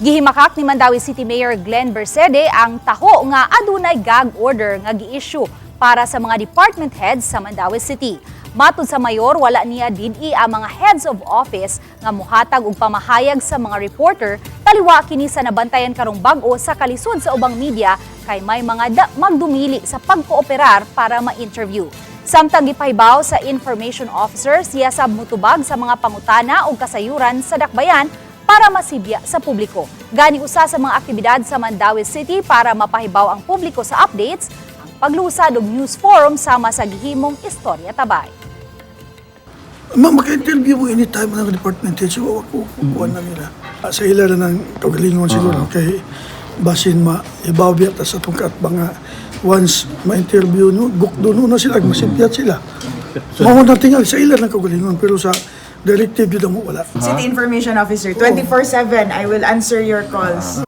Gihimakak ni Mandaue City Mayor Glenn Bercede ang taho nga adunay gag order nga gi-issue para sa mga department heads sa Mandaue City. Matud sa mayor, wala niya did-i ang mga heads of office nga muhatag og pamahayag sa mga reporter, taliwa kini sa nabantayan karong bag-o sa kalisod sa ubang media kay may mga magdumili sa pagkooperar para ma-interview. Samtang gipahibaw sa information officer, siya sab mutubag sa mga pangutana o kasayuran sa dakbayan para masibya sa publiko. Gani usa sa mga aktibidad sa Mandaue City para mapahibaw ang publiko sa updates, ang paglusad og news forum sama sa gihimong Istorya Tabay. Maka-interview mo anytime ng department head, so ako kukuha na nila. Sa ila na ng kaugalingon siguro, kay basin ma ibaw biya ta sa atong kaatbang nga once ma-interview no, gukdo no na sila, masipyat sila. Mao na tingali sa ila ng kaugalingon, pero sa directive jud mo wala. City Information Officer, 24/7, I will answer your calls.